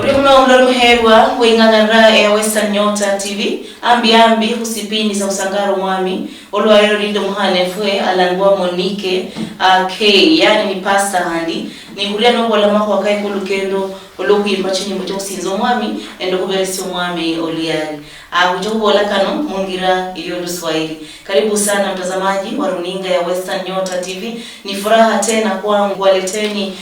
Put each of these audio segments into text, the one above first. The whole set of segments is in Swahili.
Uri muherwa weing'ang'anira ya Western Nyota TV ambi ambi khusipindi sa usangaro mwami olwalelo linde mukhana efwe alangwa Monique K, yani ni pastor handi nihuria nobola makhuwa kae kolukendo olwokhwimba chinyimbo chokhusinza omwami ende khuberesia omwami oluyali. Kuja kubola kano mungira iyo Luswahili. Karibu sana mtazamaji wa runinga ya Western Nyota TV. Ni furaha tena kwangu kuwaleteni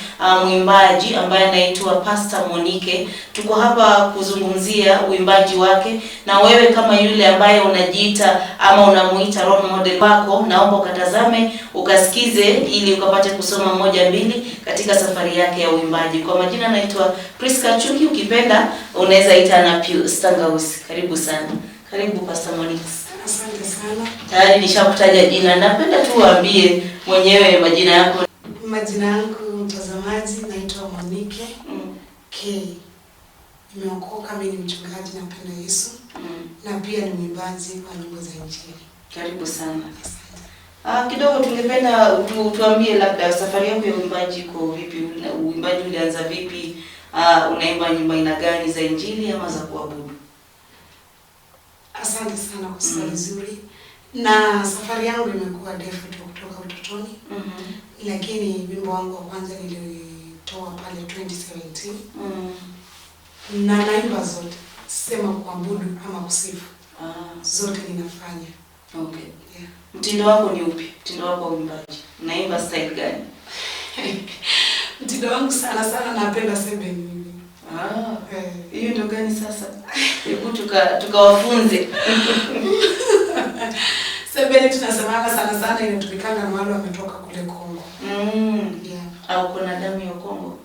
mwimbaji ambaye anaitwa Pastor Monique. Tuko hapa kuzungumzia uimbaji wake, na wewe kama yule ambaye unajiita ama unamuita role model wako, naomba ukatazame ukasikize, ili ukapate kusoma moja mbili katika safari yake ya uimbaji. Kwa majina naitwa Priska Chuki, ukipenda unaweza ita na Pius Tangausi. Karibu sana. Karibu Pastor Monique. Asante sana. Tayari nishakutaja jina, napenda tu uambie mwenyewe majina yako. Majina yangu mtazamaji, naitwa Monique K. Nimeokoka, mimi ni mchungaji, napenda Yesu na pia ni mwimbaji wa nyimbo za Injili. Karibu sana. Asante. Kidogo tungependa tuambie labda safari yako ya uimbaji iko vipi? Uimbaji ulianza vipi? Unaimba nyimbo aina gani, za Injili ama za kuabudu? Asante sana kwa swali zuri. Na safari yangu imekuwa ndefu tu kutoka utotoni, lakini wimbo wangu wa kwanza nilitoa pale 2017 na naimba zote, sema kuabudu ama kusifu, zote ninafanya. Okay. Yeah. Mtindo wako ni upi? Mtindo wako wa uimbaji, unaimba style gani? Mtindo wangu sana sana napenda sebene mimi. Hiyo ndio gani sasa? Hebu tukawafunze. Sebene tunasemanga sana sana inatumikanga na wale wametoka kule Kongo. Yeah, Au kuna damu ya Kongo?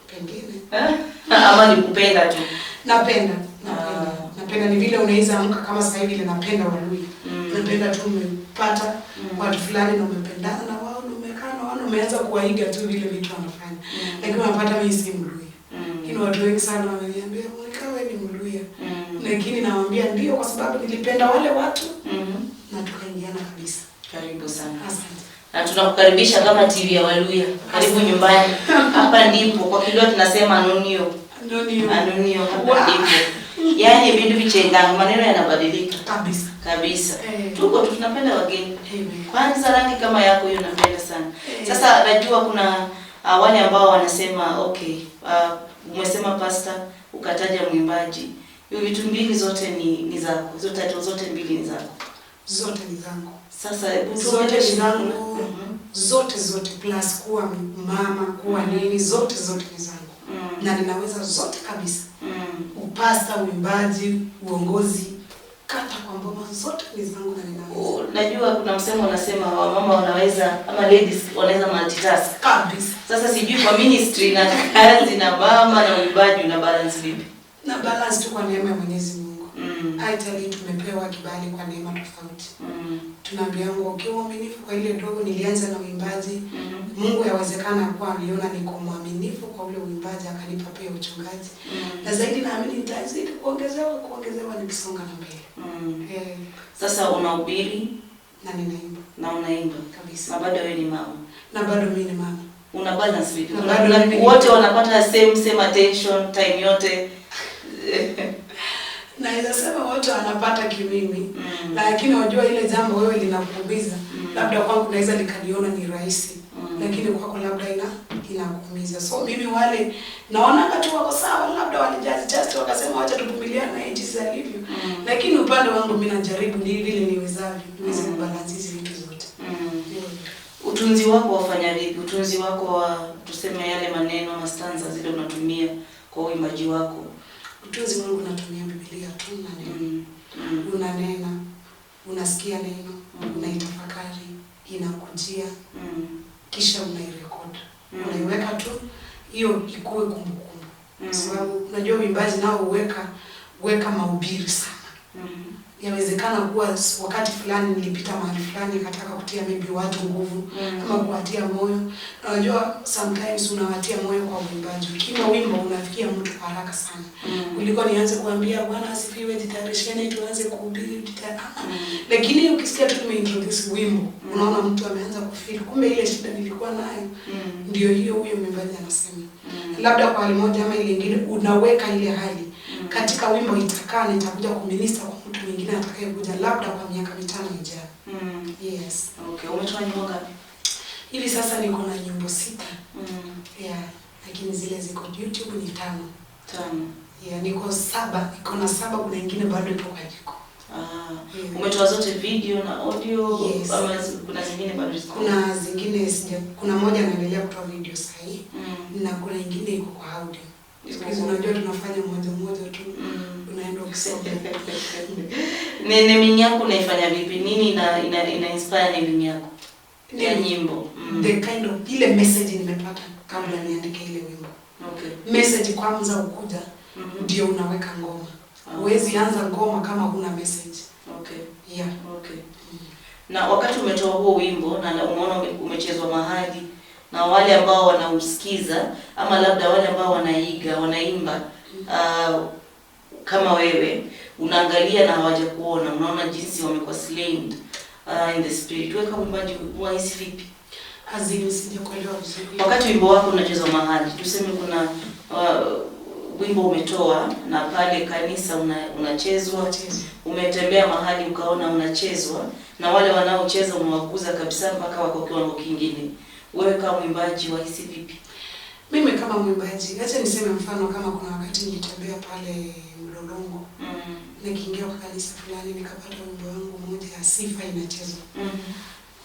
Pengine. Eh? Ama ni kupenda tu? Napenda, napenda. Napenda ni vile unaweza amka kama sasa hivi ile napenda Waluya. Napenda tu umepata watu fulani na umependana na wao na umekaa na wao na umeanza kuwaiga tu vile vitu wanafanya. Lakini unapata mimi si Mluya. Lakini watu wengi sana wameniambia, "Monica, wewe ni Mluya." Lakini nawaambia ndio, kwa sababu nilipenda wale watu na tukaingiana kabisa. Karibu sana. Asante. Na tunakukaribisha kama TV ya Waluya. Karibu nyumbani. Hapa ndipo kwa Kilwa tunasema anunio. Ndio. Anunio hapa ndipo. Yaani vindu vichendanga, maneno yanabadilika Kabisa. kabisa. Eh. Tuko tu tunapenda wageni. Amen. Kwanza rangi kama yako hiyo napenda sana. Eh. Sasa najua kuna wale ambao wanasema okay, umesema pastor ukataja mwimbaji. Hiyo vitu mbili zote ni zako. Hizo title zote mbili ni zako. Zote ni zangu. Sasa hebu Zote tuongeleshe. ni zangu. Zote zote plus kuwa mama, kuwa nini, zote zote ni zangu. Na ninaweza zote kabisa. Upasta, uimbaji, uongozi, kata kwa mboma, zote ni zangu na ninaweza. Najua kuna msemo unasema wamama wanaweza ama ladies wanaweza multitask. Kabisa. Sasa sijui kwa ministry na kazi na mama na uimbaji una balance vipi? Na balance tu kwa neema ya Mwenyezi Mungu. I tell you, tumepewa kibali kwa neema tofauti. Tunaambiwa ukiwa mwaminifu kwa ile ndogo, nilianza na uimbaji. Mungu yawezekana kuwa aliona niko mwaminifu kwa ule uimbaji akanipa pia uchungaji. Na zaidi naamini nitazidi kuongezewa nikisonga na mbele. Sasa unahubiri Na ninaimba. Na unaimba Kabisa. Na bado wewe ni mama. Na bado mimi ni mama. Una balance vipi? Na bado mimi ni Wote wanapata same attention time yote. Naweza sema wote wanapata kimimi. Lakini unajua ile jambo wewe linakuumiza. Labda kwangu naweza nikaliona ni rahisi. Lakini kwako labda inakuumiza. So mimi wale naona tu wako sawa, labda walijaji just wakasema wacha tuvumiliane na jinsi alivyo. Lakini upande wangu mimi najaribu ni vile niwezavyo, niweze kubalance hizi vitu zote. Utunzi wako wafanya vipi? Utunzi wako wa tuseme yale maneno ama stanza zile unatumia kwa uimbaji wako? Utunzi wangu natumia Biblia tu na neno. Unanena, unasikia neno, unaitafakari, inakujia, kisha unairekodi. Unaiweka tu hiyo ikuwe kumbukumbu. Sababu unajua uimbaji nao weka mahubiri sana. Yawezekana kuwa wakati fulani nilipita mahali fulani nikataka kutia maybe watu nguvu ama kuwatia moyo. Na unajua sometimes unawatia moyo kwa uimbaji. Ukiimba wimbo unafikia mtu kwa haraka sana. Kuliko nianze kuambia Bwana asifiwe, jitayarisheni tuanze kuhubiri, Lakini ukisikia tu nimeintroduce wimbo, unaona mtu ameanza kufeel kumbe ile shida nilikuwa nayo. Ndio hiyo huyo mwimbaji anasema. Labda kwa hali moja ama ile ingine unaweka ile hali katika wimbo, itakaa na itakuja kuminister kwa mtu mwingine atakayekuja labda kwa miaka 5 ijayo. Yes. Okay, umetoa nyimbo ngapi? Hivi sasa niko na nyimbo 6. Yeah, lakini zile ziko YouTube ni 5. 5. Yeah, niko 7, niko na 7, kuna ingine bado ipo kwa jiko. Yeah. Umetoa zote video na audio? Yes. Ama kuna zingine bado ziko? Kuna zingine sija, kuna moja naendelea kutoa video sahi. Na kuna ingine iko kwa audio. Siku hizi unajua tunafanya moja moja tu. Unaenda ukisoma. Naming yako unaifanya vipi? Nini ina inspire naming yako? Ya nyimbo. The kind of ile message nimepata kabla niandike ile wimbo. Okay. Message kwanza ukuja ndio unaweka ngoma. Huwezi anza ngoma kama huna message. Okay. Yeah. Okay. Na wakati umetoa huo wimbo na umeona umechezwa mahali na wale ambao wanausikiza ama labda wale ambao wanaiga, wanaimba kama wewe unaangalia na hawajakuona, unaona jinsi wamekuwa slain in the spirit. Wewe kama mwimbaji unahisi vipi? Azim, sijakuelewa vizuri. Wakati wimbo wako unachezwa mahali, tuseme kuna wimbo umetoa na pale kanisa unachezwa, umetembea mahali ukaona unachezwa na wale wanaocheza umewakuza kabisa mpaka wako kiwango kingine. Wewe kama mwimbaji wahisi vipi? Mimi kama mwimbaji, acha niseme mfano, kama kuna wakati nilitembea pale Mlolongo. Nikiingia kwa kanisa fulani nikapata wimbo wangu mmoja ya sifa inachezwa.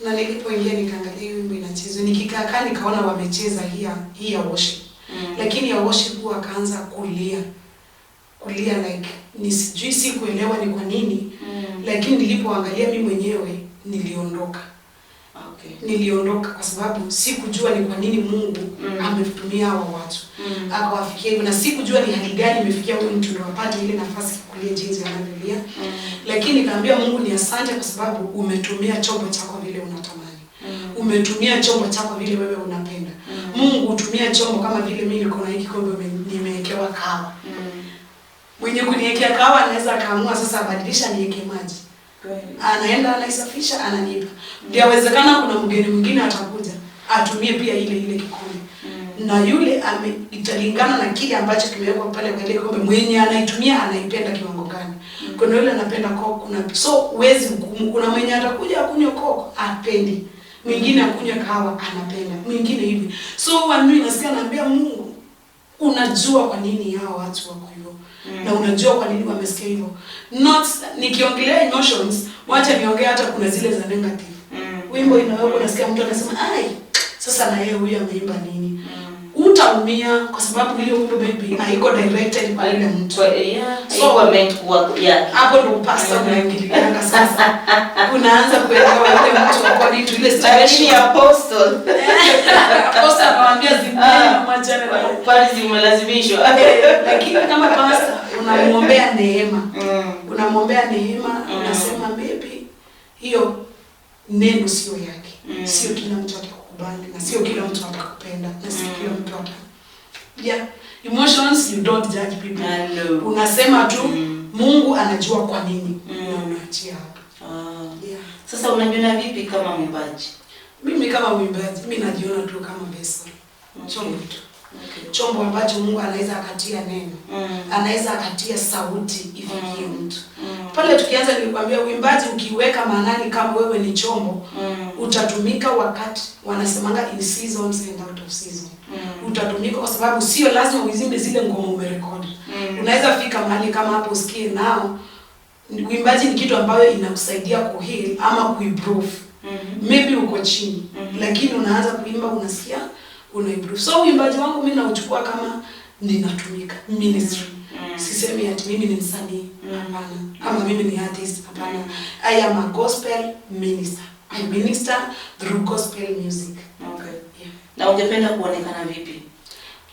Na nilipoingia nikaangalia wimbo inachezwa, nikikaa nikaona wamecheza hii ya worship. Lakini ya worship huwa akaanza kulia. Kulia like ni sijui, sikuelewa ni kwa nini. Lakini nilipoangalia mimi mwenyewe niliondoka. Okay. Niliondoka kwa sababu sikujua ni kwa nini Mungu ametumia hawa watu. Akawafikia hivyo, na sikujua ni hali gani imefikia huyu mtu ndio apate ile nafasi kulia jinsi anavyolia. Lakini nikaambia Mungu ni asante kwa sababu umetumia chombo chako vile unatamani. Umetumia chombo chako vile wewe unapenda. Mungu hutumia chombo kama vile mimi niko na hiki kikombe nimewekewa kahawa. Mwenye kuniwekea kahawa anaweza akaamua sasa abadilisha niweke maji. Anaenda anaisafisha ananipa. Yawezekana kuna mgeni mwingine atakuja atumie pia ile ile kikombe. Na yule italingana na kile ambacho kimewekwa pale kwa ile kikombe, mwenye anaitumia anaipenda kiwango gani. Kuna yule anapenda coke, kuna so huwezi hukumu. Kuna mwenye atakuja akunywe coke apendi, mwingine akunywe kahawa anapenda, mwingine hivi. So huwa mimi nasikia naambia Mungu, unajua kwa nini hao watu wako hivyo. Na unajua kwa nini wamesikia hivyo. Not nikiongelea emotions, wacha niongee hata kuna zile za negative. Wimbo inawekwa unasikia mtu anasema ai, sasa na yeye huyu ameimba nini? Utaumia kwa sababu hiyo wimbo baby haiko directed kwa yule mtu. So wa meant kuwa yake. Hapo ndo pastor unaingiliana sasa. Unaanza kuelewa yule mtu according to ile Lakini situation. apostle. Apostle anawaambia zimeni na mwachane na yeye. Pale zimelazimishwa. Lakini kama pastor unamuombea neema. Unamuombea neema, unasema maybe hiyo neno sio yake. Sio kila mtu atakukubali na sio kila mtu atakupenda na sio kila mtu ata. Yeah, emotions you don't judge people. Hello. Unasema tu Mungu anajua kwa nini na unaachia hapo. Yeah. Sasa unajiona vipi kama mwimbaji? Mimi kama mwimbaji, mimi najiona tu kama vessel. Chombo tu. Okay. Chombo ambacho Mungu anaweza akatia neno. Anaweza akatia sauti ifikie mtu. Pale tukianza nilikwambia uimbaji ukiweka maanani kama wewe ni chombo, utatumika wakati wanasemanga in seasons and out of season. Utatumika kwa sababu sio lazima uizimbe zile ngoma umerekodi. Unaweza fika mahali kama hapo usikie nao uimbaji ni kitu ambayo inakusaidia kuheal ama kuimprove. Maybe uko chini, lakini unaanza kuimba unasikia unaimprove. So uimbaji wangu mimi nauchukua kama ninatumika ministry. Sisemi ati mimi ni msanii, hapana, ama mimi ni artist, hapana. I am a gospel minister. I minister through gospel music. Okay. Yeah. Na ungependa kuonekana vipi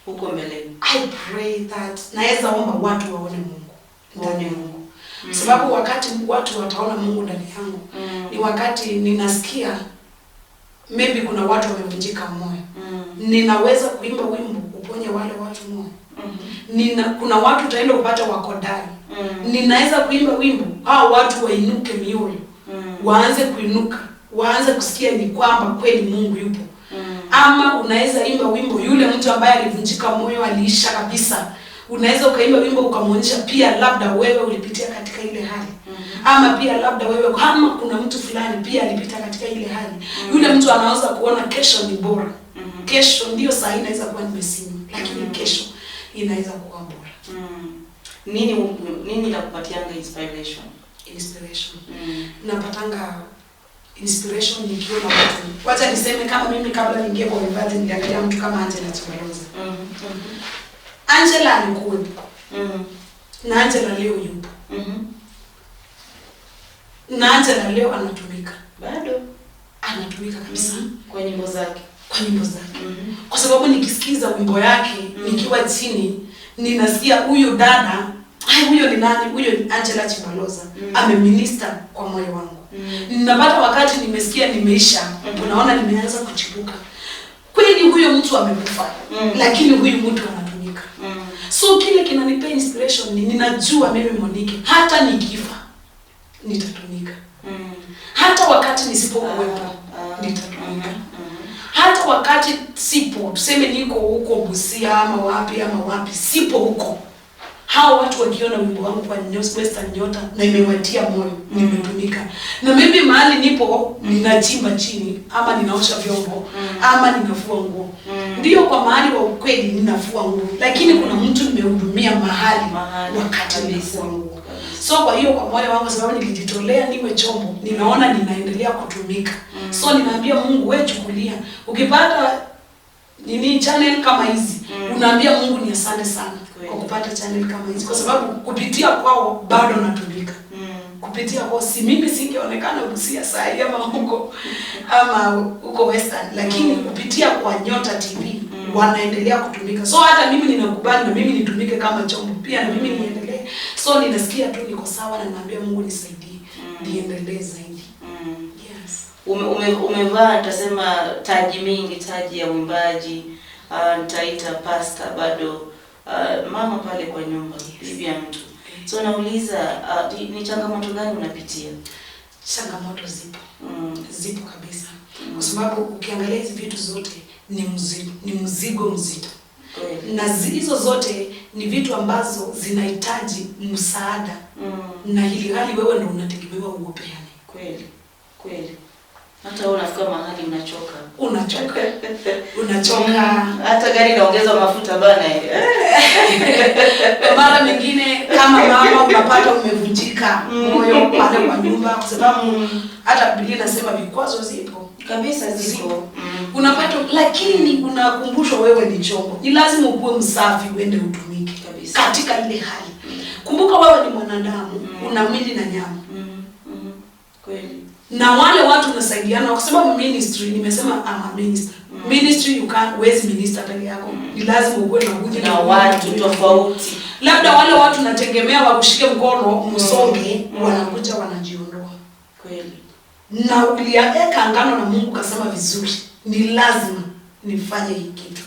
huko mbeleni? I pray that naweza omba watu waone Mungu ndani yangu. Sababu wakati watu wataona Mungu ndani yangu, ni wakati ninasikia maybe kuna watu wamevunjika moyo. Ninaweza kuimba wimbo uponye wale watu moyo. Kuna watu utaenda upate wako ndani. Ninaweza kuimba wimbo hao watu wainuke mioyo. Waanze kuinuka, waanze kusikia ni kwamba kweli Mungu yupo. Ama unaweza imba wimbo yule mtu ambaye alivunjika moyo, aliisha kabisa, unaweza ukaimba wimbo ukamwonyesha pia labda wewe ulipitia katika ile hali. Ama pia labda wewe kama kuna mtu fulani pia alipita katika ile hali. Yule mtu anaweza kuona kesho ni bora. Kesho ndio saa hii inaweza kuwa nimesinywa, lakini kesho inaweza kuwa bora. Nini la kupatianga inspiration? Inspiration. Napatanga inspiration nikiona watu. Wacha niseme kama mimi kabla niingie kwa uimbaji niliangalia mtu kama Angela Chibalonza. Angela alikuwepo. Na Angela leo yupo. Na Angela leo anatumika. Bado anatumika kabisa. Kwa nyimbo zake. Kwa nyimbo zake. Kwa sababu nikisikiza wimbo yake nikiwa chini ninasikia huyu dada, ai huyo ni nani? Huyo ni Angela Chibalonza. Ameminister kwa moyo wangu. Ninapata wakati nimesikia nimeisha, unaona nimeanza kuchibuka. Kweli huyo mtu amekufa, lakini huyu mtu anatumika. So kile kinanipea inspiration ni ninajua mimi Monique hata nikifa nitatumika. Hata wakati nisipokuwepo nitatumika. Hata wakati sipo, tuseme niko huko Busia ama wapi ama wapi, sipo huko, hao watu wakiona wimbo wangu kwa Western Nyota na imewatia moyo, nimetumika. Na mimi mahali nipo ninachimba chini ama ninaosha vyombo ama ninafua nguo. Ndio kwa mahali wa ukweli ninafua nguo, lakini kuna mtu nimehudumia mahali wakati ninafua nguo. So kwa hiyo kwa moyo wangu, sababu nilijitolea niwe chombo, ninaona ninaendelea kutumika. So ninaambia Mungu, wewe chukulia. Ukipata nini channel kama hizi, unaambia Mungu ni asante sana kwa kupata channel kama hizi, kwa sababu kupitia kwao bado natumika. Kupitia kwao si mimi singeonekana Busia saa hii ama huko ama huko Western, lakini kupitia kwa Nyota TV wanaendelea kutumika. So hata mimi ninakubali na mimi nitumike kama chombo pia, na mimi niendelee. So ninasikia tu niko sawa na naambia Mungu nisaidie, niendelee zaidi. Yes. Umevaa nitasema taji mingi, taji ya mwimbaji, nitaita pastor bado, mama pale kwa nyumba, bibi ya mtu. So nauliza, ni changamoto gani unapitia? Changamoto zipo. Zipo kabisa. Kwa sababu ukiangalia hizi vitu zote ni mzigo, ni mzigo mzito. Na hizo zote ni vitu ambazo zinahitaji msaada. Na hili hali wewe ndio unategemewa uopeane. Kweli. Kweli. Hata wewe unafika mahali unachoka. Unachoka. Unachoka. Hata gari inaongezwa mafuta bana. Mara nyingine kama mama unapata umevunjika moyo pale kwa nyumba, kwa sababu hata Biblia inasema vikwazo zipo. Kabisa ziko. Unapata, lakini unakumbushwa wewe ni chombo. Ni lazima ukuwe msafi uende utumike kabisa katika ile hali. Kumbuka wewe ni mwanadamu, una mwili na nyama. Kweli. Na wale watu unasaidiana, kwa sababu ministry, nimesema I'm a minister. Ministry you can't huwezi minister peke yako. Ni lazima ukuwe na nguvu na watu tofauti. Labda wale watu nategemea wakushike mkono msonge, wanakuja wanajiondoa. Kweli. Na uliweka agano na Mungu kasema vizuri, ni lazima nifanye hii kitu.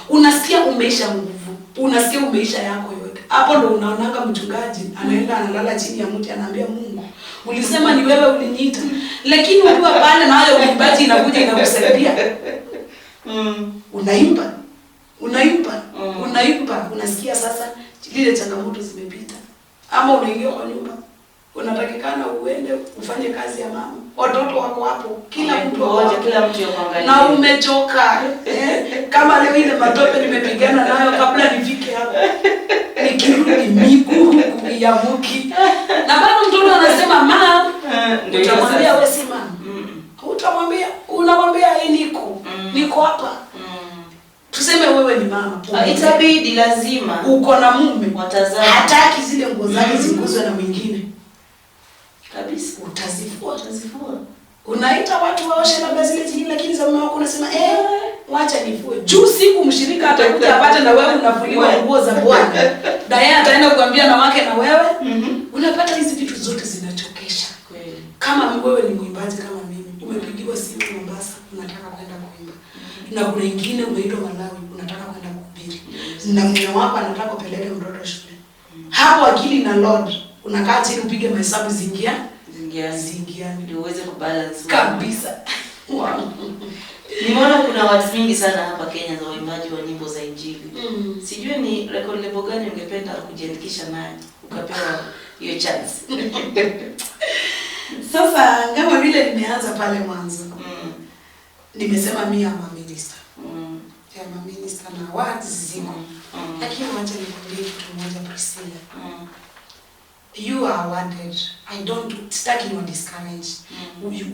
Unasikia umeisha nguvu, unasikia umeisha yako yote. Hapo ndo unaonanga mchungaji anaenda analala chini ya mti anaambia Mungu, ulisema ni wewe uliniita. Lakini ukiwa pale na hayo uimbaji inakuja inakusaidia. Unaimba. Unaimba. Unaimba, unasikia sasa lile changamoto zimepita. Ama unaingia kwa nyumba, unatakikana uende ufanye kazi ya mama. Watoto wako hapo, kila mtu wako, kila mtu yuko. Na umechoka. Kama leo ile matope nimepigana nayo kabla nifike hapo. Nikirudi miguu kuiamuki. Na bado mtoto anasema ma, utamwambia wewe si mama. Utamwambia, unamwambia hii niko. Niko hapa. Tuseme wewe ni mama. Itabidi lazima. Uko na mume. Watazama. Hataki zile nguo zake ziguzwe na mwingine. Kabisa. Utazifua, utazifua. Unaita watu waoshe labda zile zingine, lakini za mume wako unasema wacha nifue. Juu siku mshirika atakuja apate na wewe unafuliwa nguo za bwana. Na yeye ataenda kuambia na wake na wewe. Unapata hizi vitu zote zinachokesha. Kweli. Kama wewe ni mwimbaji kama mimi, umepigiwa simu Mombasa, unataka kwenda kuimba. Na kuna ingine umeitwa Malawi, unataka kwenda kuhubiri. Na mume wako anataka kupeleka mtoto shule. Hapo akili na Lord, unakaa chini upige mahesabu zingia. Zingiani ndio uweze kubalance kabisa. Wow. Nimeona kuna watu mingi sana hapa Kenya za waimbaji wa nyimbo za Injili. Sijui ni record label gani ungependa kujiandikisha nayo ukapewa hiyo chance. Sasa kama vile nimeanza pale mwanzo, nimesema mi am a minister. I'm a minister na words ziko. Lakini wacha nikwambie kitu moja, Priscilla. You are awarded. I don't, sitaki ni discourage.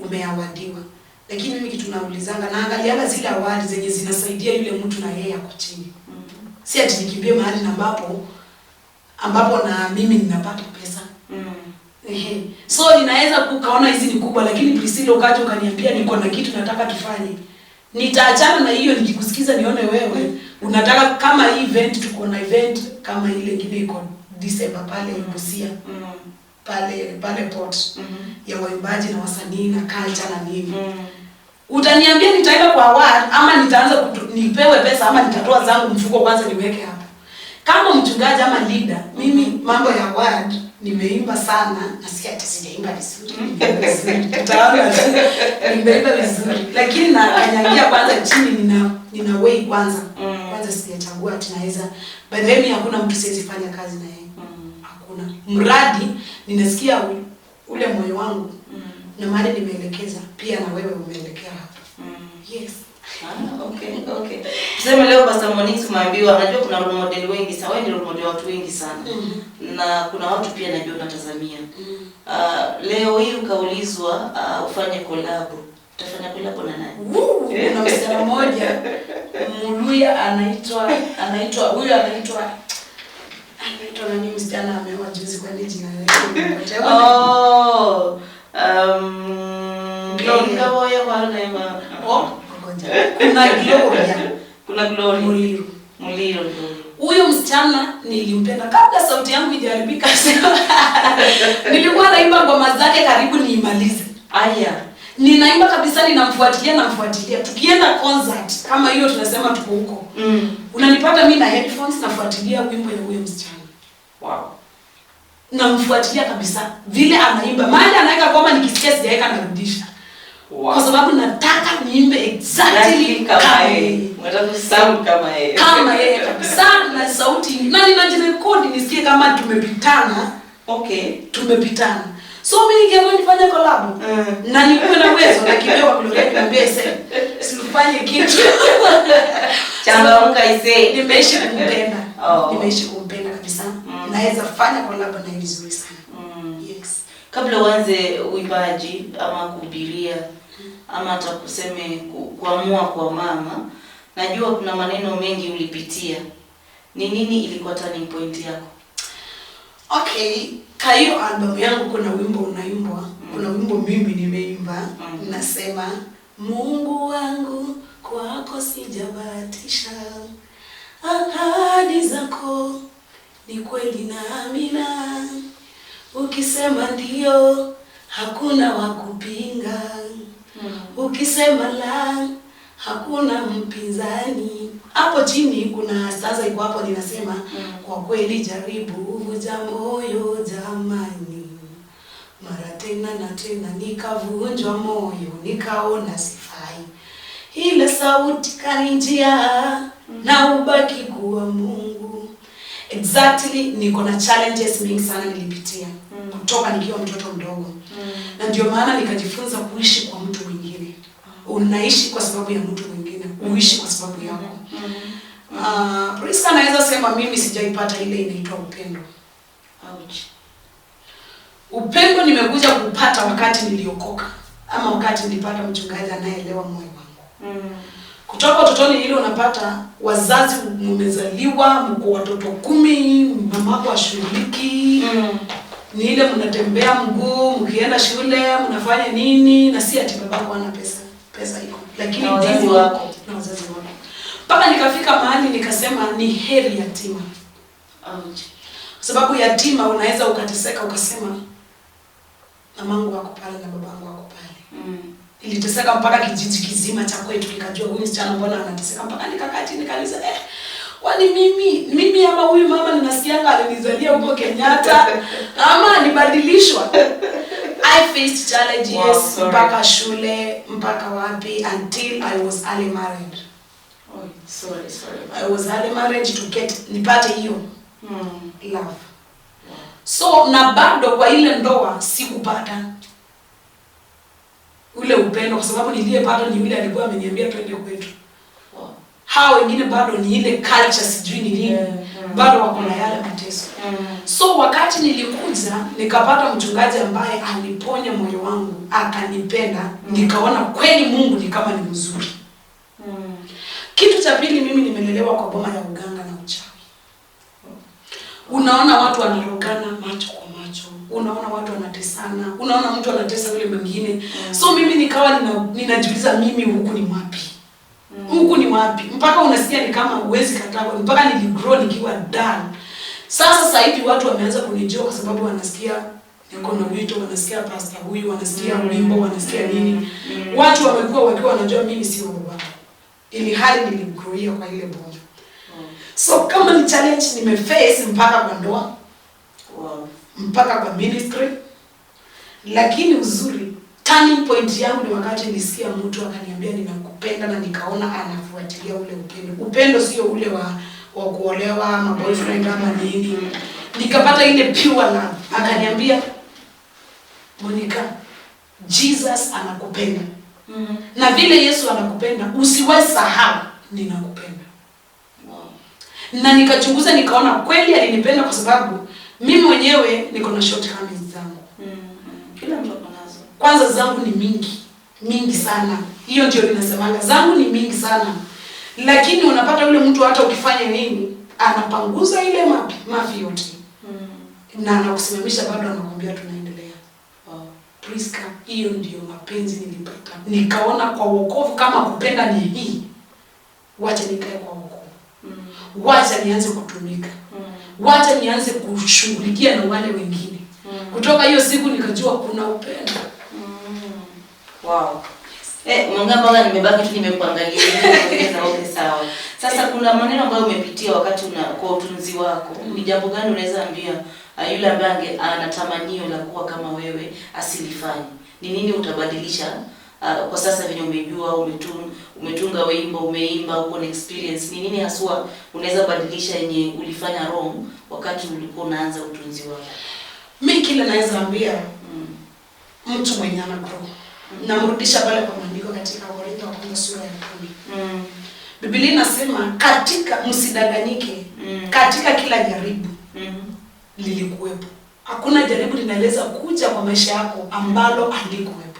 Umeawardiwa. Lakini mimi kitu naulizanga, naangalianga zile award zenye zinasaidia yule mtu na yeye ako chini. Si ati nikimbie mahali na ambapo na mimi ninapata pesa. Ehe. So ninaweza kukaona hizi ni kubwa, lakini Priscilla ukaja ukaniambia niko na kitu nataka tufanye. Nitaachana na hiyo nikikusikiza nione wewe unataka kama hii event, tuko na event kama ile ingine iko December pale Busia, pale port, ya waimbaji na wasanii na culture na nini. Utaniambia nitaweka kwa award ama nitaanza nipewe pesa ama nitatoa zangu mfuko kwanza niweke hapo. Kama mchungaji ama leader, mimi mambo ya award nimeimba sana na si ati sijaimba vizuri, nimeimba vizuri. Tutaona tu. Nimeimba vizuri. Lakini na kanyagia kwanza chini, nina way kwanza. Kwanza sijachagua ati naweza. By the way, mimi hakuna mtu siwezi fanya kazi na yeye. Hakuna. Mradi ninasikia ule moyo wangu na mahali nimeelekeza pia na wewe umeelekea hapo. Yes. Ah, okay. Tuseme leo Pastor Monique umeambiwa, najua kuna role model wengi sana. Wewe ni role model wa watu wengi sana. Na kuna watu pia najua unatazamia. Leo hii ukaulizwa ufanye collab. Utafanya collab na nani? Woo, kuna msichana mmoja Mluya, anaitwa huyo anaitwa nani, msichana ameoa juzi, kwani jina lake nimepotea. Oh, Gloria. Gloria kwa Oh, ngoja. Kuna Gloria Kuna Glory. Muliro. Muliro ndio. Huyo msichana nilimpenda kabla sauti yangu ijaharibika. Nilikuwa naimba ngoma zake karibu niimalize. Aya. Ninaimba kabisa, ninamfuatilia, namfuatilia. Tukienda concert kama hiyo tunasema tuko huko. Unanipata mimi na headphones nafuatilia wimbo ya huyo msichana. Namfuatilia kabisa vile anaimba. Mahali anaweka koma nikisikia sijaweka narudisha. Kwa sababu nataka niimbe exactly Exactly kama kama yeye. yeye. Unataka kusound kama yeye. Kama yeye kabisa na sauti, na ninajirekodi nisikie kama tumepitana. Tumepitana. So mimi ningeamua nifanye collab. Na nikuwe na uwezo na kipewa Gloria niambie sasa usifanye kitu. Changamka isee. Nimeishi kumpenda. Oh. Nimeishi kumpenda kabisa. Naweza fanya collab na yeye vizuri sana. Yes. Kabla uanze uimbaji ama kuhubiria ama hata kuseme kuamua kwa mama, najua kuna maneno mengi ulipitia. Ni nini ilikuwa turning point yako? Okay, kwa hiyo album yangu kuna wimbo unaimbwa, kuna wimbo mimi nimeimba, nasema Mungu wangu kwako sijabahatisha, ahadi zako ni kweli na amina, ukisema ndio hakuna wa kupinga, ukisema la hakuna mpinzani. Hapo chini kuna stanza iko hapo ninasema kwa kweli jaribu huvuja moyo jamani, mara tena na tena nikavunjwa moyo nikaona sifai, ile sauti kanijia na ubaki kuwa Mungu. Exactly, niko na challenges mingi sana nilipitia kutoka nikiwa mtoto mdogo, na ndio maana nikajifunza kuishi kwa mtu mwingine. Unaishi kwa sababu ya mtu mwingine, uishi kwa sababu yako. Priska, naweza sema mimi sijaipata ile inaitwa upendo. Ouch. Upendo nimekuja kupata wakati niliokoka ama wakati nilipata mchungaji anayeelewa moyo wangu. Kutoka utotoni ile unapata wazazi mmezaliwa mko watoto 10, mamako ashughuliki. Ni ile mnatembea mguu, mkienda shule, mnafanya nini, na si ati babako hana pesa. Pesa iko. Lakini Na wazazi ndivyo wako. Na wazazi wako. Mpaka nikafika mahali nikasema ni heri yatima. Ouch. Kwa sababu yatima unaweza ukateseka ukasema mamangu wako pale na babangu wako pale. Niliteseka mpaka kijiji kizima cha kwetu kikajua huyu msichana mbona anateseka, mpaka nikakaa chini nikauliza, kwani mimi ama huyu mama ninasikianga alinizalia huko Kenyatta ama nibadilishwa? I faced challenges. Wow, sorry. Mpaka shule, mpaka wapi, until I was early married. Oh, sorry, sorry. I was early married to get nipate hiyo love. So na bado kwa ile ndoa sikupata ule upendo, kwa sababu niliyepata ni yule alikuwa ameniambia twende kwetu. Hawa wengine bado ni ile culture, sijui ni nini, bado wako na yale mateso. So wakati nilikuja nikapata mchungaji ambaye aliponya moyo wangu, akanipenda, nikaona kweli Mungu ni kama ni mzuri. Kitu cha pili, mimi nimelelewa kwa boma ya uganga na uchawi. Unaona watu wanarogana macho kwa macho, unaona watu wanatesana, unaona mtu anatesa yule mwingine. So mimi nikawa ninajiuliza mimi huku ni wapi? Huku ni wapi? Mpaka unasikia ni kama huwezi kataa, mpaka niligrow nikiwa dull. Sasa hivi watu wameanza kunijua kwa sababu wanasikia niko na wito, wanasikia pastor huyu, wanasikia wimbo, wanasikia nini. Watu wamekuwa wakiwa wanajua mimi sio baba, ili hali niligrowia kwa ile boma. So kama ni challenge nimeface mpaka kwa ndoa, mpaka kwa ministry. Lakini uzuri, turning point yangu ni wakati nilisikia mtu akaniambia ninakupenda, na nikaona anafuatilia ule upendo. Upendo sio ule wa kuolewa ama boyfriend ama nini. Nikapata ile pure love. Akaniambia, "Monica, Jesus anakupenda. Na vile Yesu anakupenda, usiwahi sahau ninakupenda." Na nikachunguza nikaona kweli alinipenda, kwa sababu mimi mwenyewe niko na shortcomings zangu. Kila mtu ako nazo. Kwanza zangu ni mingi mingi sana, hiyo ndio ninasemanga, zangu ni mingi sana, lakini unapata yule mtu hata ukifanya nini anapanguza ile mafi yote na anakusimamisha bado, anakuambia tunaendelea. Priska, hiyo ndio mapenzi nilipata, nikaona kwa wokovu kama kupenda ni hii, wacha nikae kwa wokovu, wacha nianze kutumika, wacha nianze kushughulikia na wale wengine. Kutoka hiyo siku nikajua kuna upendo. Wow. Eh, mwanga nimebaki tu nimekuangalia. Nimeongeza, okay, sawa. Sasa kuna maneno ambayo umepitia wakati una kwa utunzi wako. Ni jambo gani unaweza ambia yule ambaye ana tamanio la kuwa kama wewe asilifanye? Ni nini utabadilisha kwa sasa venye umejua umetunga wimbo, umeimba, uko na experience? Ni nini haswa unaweza badilisha yenye ulifanya wrong wakati ulikuwa unaanza utunzi wako? Mi kile naweza ambia mtu mwenye ana grow, namrudisha pale kwa maandiko katika Wakorintho wa kwanza sura ya 10. Biblia inasema katika, msidanganyike, katika kila jaribu lilikuwepo. Hakuna jaribu linaweza kuja kwa maisha yako ambalo halikuwepo.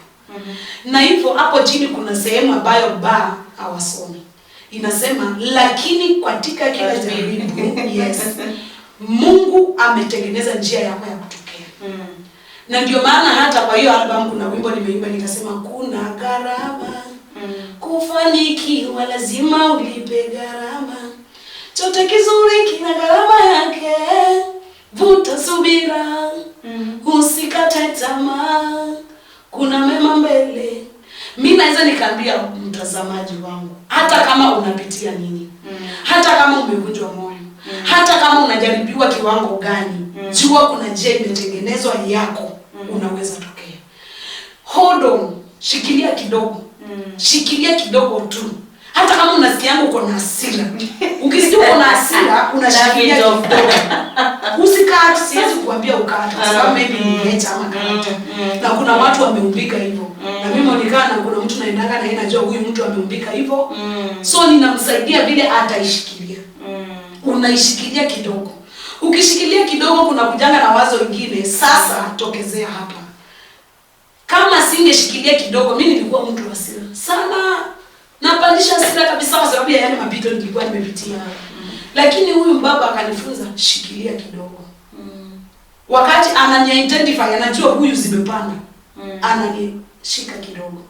Na hivyo hapo chini kuna sehemu ambayo ba hawasomi. Inasema lakini katika kila jaribu, yes, Mungu ametengeneza njia yako ya kutokea. Na ndio maana hata kwa hiyo album kuna wimbo nimeimba nikasema kuna gharama. Kufanikiwa lazima ulipe gharama. Chote kizuri kina gharama yake. Vuta subira, usikate tamaa, kuna mema mbele. Mi naweza nikaambia mtazamaji wangu, hata kama unapitia nini, hata kama umevunjwa moyo, hata kama unajaribiwa kiwango gani, jua kuna njia imetengenezwa yako, unaweza tokea. Hold on, shikilia kidogo, shikilia kidogo tu. Hata kama unasikia uko na hasira, ukisikia uko na hasira unashikilia kidogo. Usikate, siwezi kuambia ukate kwa sababu maybe ni nature ama character. Na kuna watu wameumbika hivyo. Na mimi Monica, na kuna mtu naendanga na yeye, najua huyu mtu ameumbika hivyo. So ninamsaidia vile ataishikilia. Unaishikilia kidogo. Ukishikilia kidogo kuna kujanga na wazo ingine, sasa tokezea hapa. Kama singeshikilia kidogo, mimi nilikuwa mtu wa hasira sana. Napandisha hasira kabisa kwa sababu ya yale mapito nilikuwa nimepitia. Lakini huyu baba akanifunza shikilia kidogo. Wakati anani identify, anajua huyu zimepanda. Ananishika kidogo.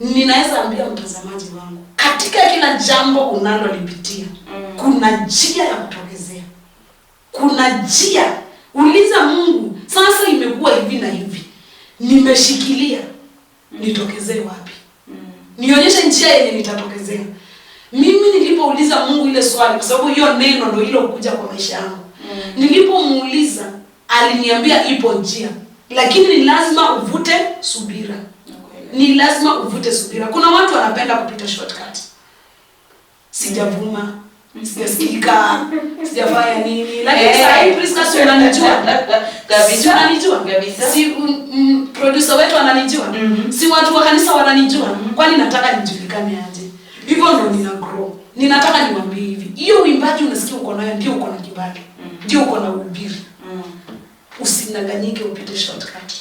Ninaweza ambia mtazamaji wangu, katika kila jambo unalolipitia, kuna njia ya kutokezea. Kuna njia. Uliza Mungu, sasa imekuwa hivi na hivi, nimeshikilia, nitokezee wapi? Nionyeshe njia yenye nitatokezea. Mimi nilipouliza Mungu ile swali, kwa sababu hiyo neno ndio hilo kuja kwa maisha yangu. Nilipomuuliza, aliniambia ipo njia, lakini ni lazima uvute subira. Ni lazima uvute subira. Kuna watu wanapenda kupita shortcut. Sijavuma, sijasikika, sijafanya nini. Lakini sasa hii Priska, si unanijua? Kabisa. Si unanijua? Kabisa. Si producer wetu ananijua? Si watu wa kanisa wananijua? Kwani nataka nijulikane aje? Hivyo ndo nina grow. Ninataka niwaambie hivi. Hiyo uimbaji unasikia uko nayo, ndio uko na kibali. Ndio uko na uhubiri. Usidanganyike upite shortcut.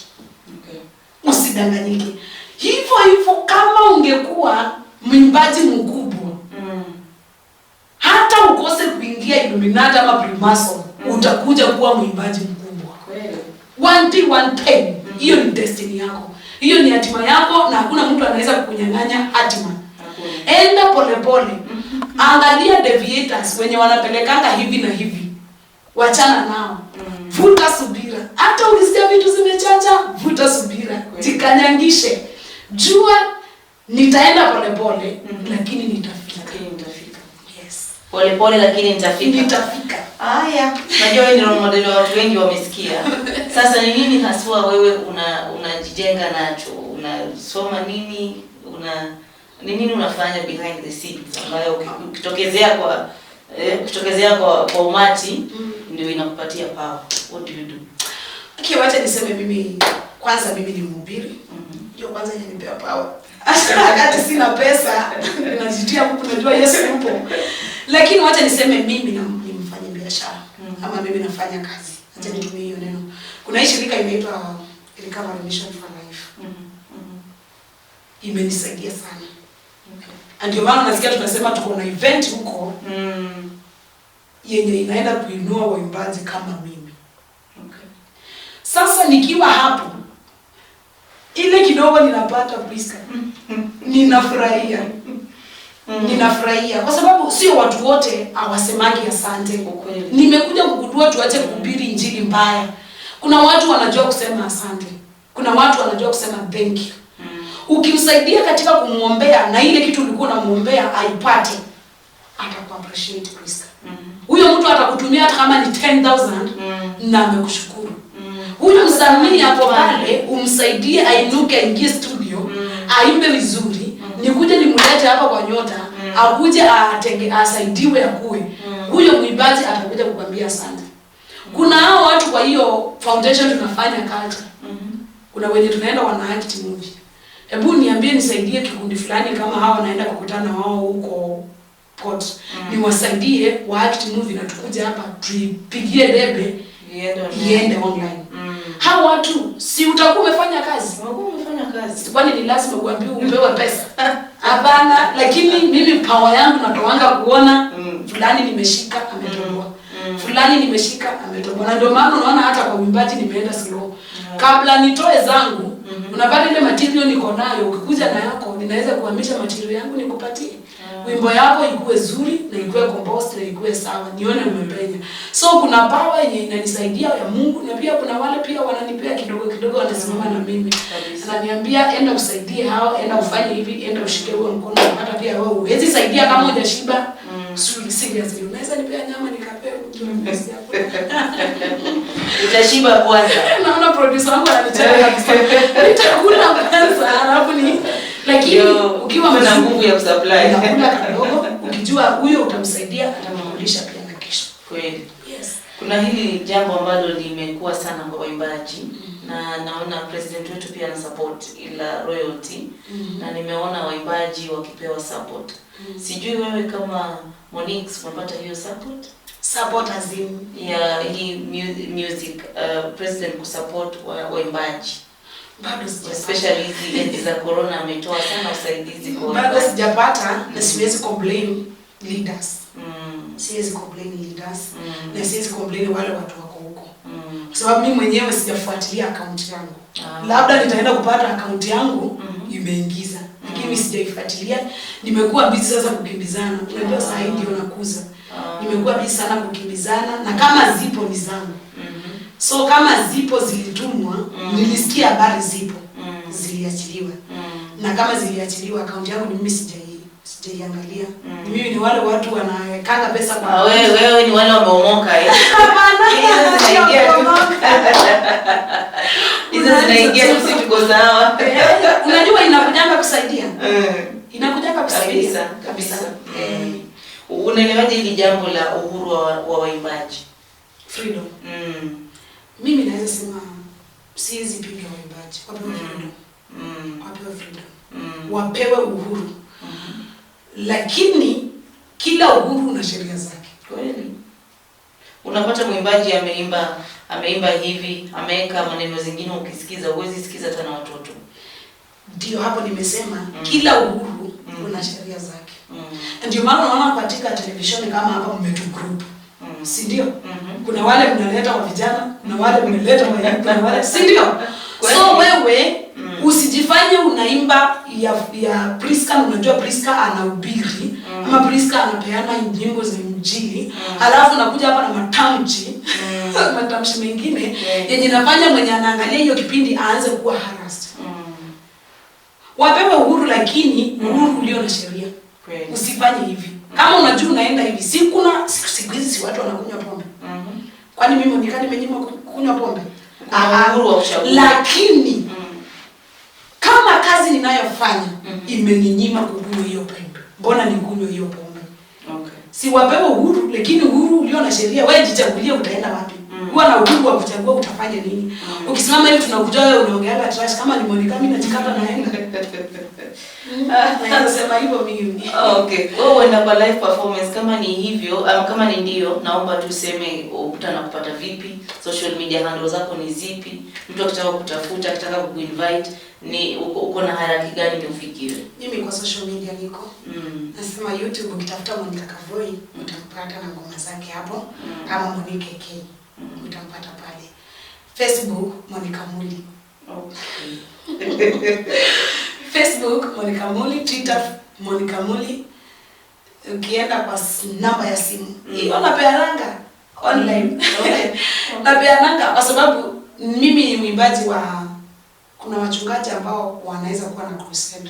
Usidanganyike. Hivyo hivyo kama ungekuwa mwimbaji mkubwa, hata ukose kuingia Illuminati ama Freemason, utakuja kuwa mwimbaji mkubwa. Kweli. One day, one time. Hiyo ni destiny yako. Hiyo ni hatima yako na hakuna mtu anaweza kukunyang'anya hatima. Hakuna. Enda polepole. Angalia deviators wenye wanapelekanga hivi na hivi. Wachana nao. Vuta subira. Hata ukisikia vitu zimechacha, vuta subira. Kweli. Jikanyangishe. Jua nitaenda polepole, lakini nitafika. Lakini nitafika. Yes. Pole pole lakini nitafika. Nitafika. Haya, najua wewe ni role model wa watu wengi wamesikia. Sasa ni nini haswa wewe unajijenga nacho? Unasoma nini? Una ni nini unafanya behind the scenes ambayo ukitokezea kwa umati ndio inakupatia power? What do you do? Okay, wacha niseme mimi kwanza mimi ni mhubiri. Hiyo kwanza inanipea power. Hata wakati sina pesa, najitia Mungu, najua Yesu yupo. Lakini wacha niseme mimi ni mfanya biashara ama mimi nafanya kazi. Acha nitumie hiyo neno. Kuna hii shirika inaitwa Recovery Mission for Life. Imenisaidia sana. Na ndio maana unasikia tunasema tuko na event huko yenye inaenda kuinua waimbaji kama mimi. Sasa nikiwa hapo, ile kidogo ninapata, Priska, ninafurahia. Ninafurahia kwa sababu sio watu wote hawasemagi asante. Ukweli. Nimekuja kugundua tuache kuhubiri injili mbaya. Kuna watu wanajua kusema asante. Kuna watu wanajua kusema thank you. Ukimsaidia katika kumwombea na ile kitu ulikuwa unamuombea aipate, ataku appreciate, Priska. Huyo mtu atakutumia hata kama ni 10,000 na amekushukuru. Huyo msanii hapo pale umsaidie ainuke aingie studio aimbe vizuri, nikuje nimlete hapa kwa Nyota, akuje atenge asaidiwe akue. Huyo mwimbaji atakuja kukwambia asante. Kuna hao watu kwa hiyo foundation tunafanya culture. Kuna wenye tunaenda wana act movie. Hebu niambie nisaidie kikundi fulani kama hawa wanaenda kukutana wao huko port. Niwasaidie wa act movie na tukuje hapa tuipigie debe Iende online. iende online. Hao watu si utakuwa umefanya kazi? Utakuwa umefanya kazi. Kwani ni lazima uambiwe upewe pesa? Hapana, lakini mimi power yangu natoanga kuona fulani nimeshika ametoboa. Fulani nimeshika ametoboa. Na ndio maana unaona hata kwa uimbaji nimeenda slow. Kabla nitoe zangu, unapata ile material niko nayo, ukikuja na yako ninaweza kuhamisha material yangu nikupatie. Wimbo yako ikuwe zuri na ikuwe composed na ikuwe sawa, nione umepenya. So kuna power yenye inanisaidia ya Mungu, na pia kuna wale pia wananipea kidogo kidogo, wanasimama na mimi. Ananiambia enda usaidie hao, enda ufanye hivi, enda ushike huo mkono, hata pia wewe huwezi saidia kama hujashiba. Seriously, unaweza nipea nyama nikapea mtu wa mbuzi hapo? Utashiba kwanza. Naona producer wangu ananicheka kabisa. Nitakula kwanza alafu ni lakini Ndio, ukiwa una mzuri, nguvu ya kusupply. unakula kidogo, ukijua huyo utamsaidia, atamkulisha pia na kesho. Kweli. Yes. Kuna hili jambo ambalo limekuwa sana kwa waimbaji na naona president wetu pia ana support ila royalty na nimeona waimbaji wakipewa support. Sijui wewe kama Monix umepata hiyo support Support as in ya hii music president kusupport waimbaji bado sijapata. especially hizi enzi za corona ametoa sana usaidizi kwa Bado waimbaji. sijapata na siwezi complain leaders. Siwezi complain leaders na siwezi complain wale watu wako huko. Kwa sababu mimi mwenyewe sijafuatilia akaunti yangu. Labda nitaenda kupata akaunti yangu imeingiza. Lakini mimi sijaifuatilia. Nimekuwa busy sasa kukimbizana. Unajua saa hii ndio nakuza. Nimekuwa busy sana kukimbizana na kama zipo ni zangu. So kama zipo zilitumwa, nilisikia habari zipo. Ziliachiliwa. Na kama ziliachiliwa akaunti yangu ni mimi sijaiangalia. Ni mimi ni wale watu wanawekanga pesa kwa Ah, wewe ni wale wameomoka eh. Hapana. Hizo zinaingia tu. Sio kuomoka. Hizo Anaingia tu, si tuko sawa. Unajua inakujanga kusaidia. Inakujanga kusaidia. Kabisa, kabisa. Unaelewaje hili jambo la uhuru wa waimbaji? Freedom. Mimi naweza sema siwezi pinga waimbaji. Wapewe freedom. Wapewe freedom. Wapewe uhuru. Lakini kila uhuru una sheria zake. Kweli. Unapata mwimbaji ameimba hivi, ameweka maneno zingine, ukisikiza huwezi sikiza hata na watoto. Ndio hapo nimesema kila uhuru una sheria zake. Ndio maana unaona katika televisheni kama hapa mmetu group. Si ndio? Kuna wale mnaleta wa vijana, kuna wale mnaleta wa kuna wale, si ndio? So wewe usijifanye unaimba ya Priska, unajua Priska anahubiri ama Priska anapeana nyimbo za Injili, halafu unakuja hapa na matamshi matamshi mengine yenye inafanya mwenye anaangalia hiyo kipindi aanze kuwa harassed. Wapewe uhuru, lakini uhuru ulio na sheria. Usifanye hivi. Kama unajua unaenda hivi, si kuna siku hizi si watu wanakunywa pombe. Kwani mimi Monica nimenyimwa kunywa pombe? Kuna uhuru wa kuchagua. Lakini kama kazi ninayofanya imeninyima kunywa hiyo pombe, mbona nikunywe hiyo pombe? Si wapewe uhuru, lakini uhuru ulio na sheria. Wewe jichagulie utaenda wapi. Kuwa na uhuru wa kuchagua utafanya nini. Ukisimama hivi tunakuja, wewe unaongeaga trash. Kama ni Monica, mimi najikata naenda. Naweza sema hivyo mimi. Okay. Wewe uenda kwa live performance, kama ni hivyo ama kama ni ndio, naomba tuseme mtu anakupata vipi, social media handle zako ni zipi, mtu akitaka kutafuta, akitaka kukuinvite, ni uko na haraki gani ndio ufikiwe? Mimi kwa social media niko. Nasema YouTube, ukitafuta Monica Kavoi utampata na ngoma zake hapo, ama Monica K utampata pale. Facebook Monica Muli. Facebook Monica Muli, Twitter Monica Muli. Ukienda kwa namba ya simu hiyo napeananga online. Napeananga kwa sababu mimi ni mwimbaji wa, kuna wachungaji ambao wanaweza kuwa na crusade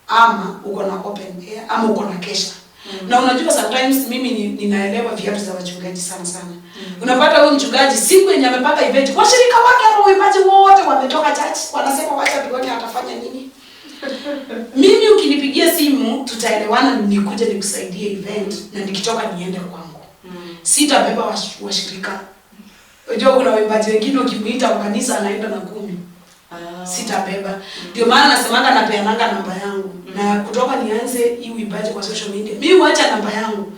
ama uko na open air ama uko na kesha. Na unajua sometimes mimi ninaelewa viatu za wachungaji sana sana. Unapata huyu mchungaji siku yenye amepanga event, washirika wake ama waimbaji wote wametoka church, wanasema wacha tuone atafanya nini. Mimi ukinipigia simu tutaelewana, nikuje nikusaidie event na nikitoka niende kwangu. Sitabeba washirika. Unajua kuna waimbaji wengine ukimuita kwa kanisa anaenda na 10. Sitabeba. Ndio maana nasemanga napeananga namba yangu. Na kutoka nianze hii uimbaji kwa social media, mimi huacha namba yangu.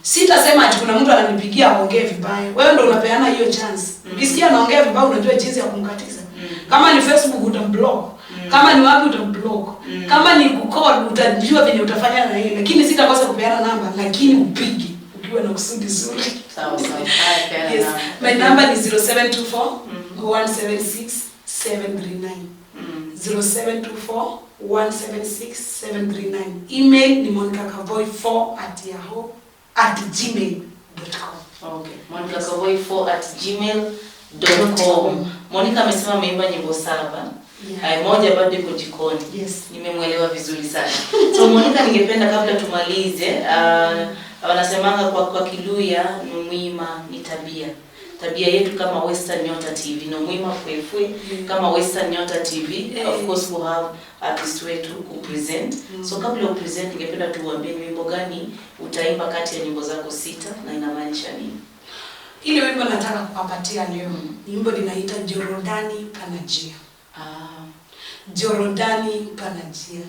Sitasema ati kuna mtu ananipigia aongee vibaya. Wewe ndio unapeana hiyo chance. Ukisikia anaongea vibaya unajua jinsi ya kumkatiza. Kama ni Facebook utamblock. Kama ni wapi utamblock. Kama ni kucall utajua venye utafanya na yeye. Lakini sitakosa kupeana namba, lakini upige ukiwa na kusudi zuri. Sawa sawa. Haya, peana Yes. namba. My number ni 0724 176 739. 0724 176 739. Email ni monicakavoi4 at yahoo at gmail.com. Okay. Monica Kavoi 4 at gmail.com. Monica amesema ameimba nyimbo 7. Yeah. Moja bado iko jikoni. Yes. Nimemwelewa vizuri sana. So Monica, ningependa kabla tumalize, wanasemanga kwa Kiluya ni mwima ni tabia. Tabia yetu kama Western Nyota TV no mwima fwefwe kama Western Nyota TV, of course we have artist wetu ku present. So kabla ya present, ningependa tuambie ni wimbo gani utaimba kati ya nyimbo zako 6 na inamaanisha nini? Ile wimbo nataka kuwapatia leo ni wimbo linaita Jorodani Pana Njia. Jorodani Pana Njia.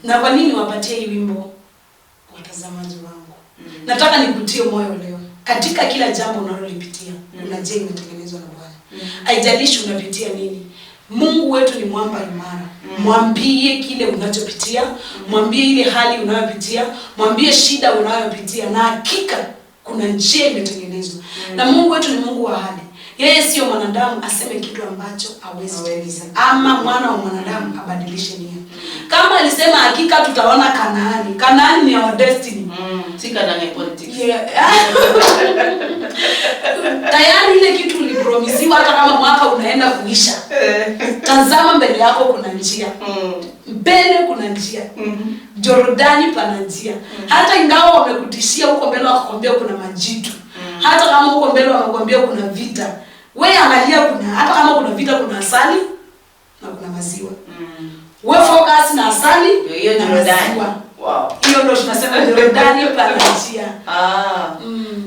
Na kwa nini wapatie hii wimbo watazamaji wangu? Nataka nikutie moyo leo. Katika kila jambo unalolipitia, kuna njia imetengenezwa na Bwana. Haijalishi unapitia nini. Mungu wetu ni mwamba imara. Mwambie kile unachopitia, mwambie ile hali unayopitia, mwambie shida unayopitia, na hakika kuna njia imetengenezwa. Na Mungu wetu ni Mungu wa ahadi. Yeye sio mwanadamu aseme kitu ambacho hawezi timiza, ama mwana wa mwanadamu abadilishe nia. Kama alisema hakika tutaona Kanaani. Kanaani ni our destiny. Si Kanaani politics. Yeah. Tayari ile kitu ulipromisiwa, hata kama mwaka unaenda kuisha. Tazama mbele yako kuna njia. Mbele kuna njia. Jorodani pana njia. Hata ingawa wamekutishia huko mbele wakakwambia kuna majitu. Hata kama huko mbele wakakwambia kuna vita. Wewe angalia, kuna hata kama kuna vita kuna asali. na kuna maziwa. We focus na asali Ndio hiyo na Jordani. maziwa. Wow. Hiyo ndio tunasema Jordani pana njia. Ah.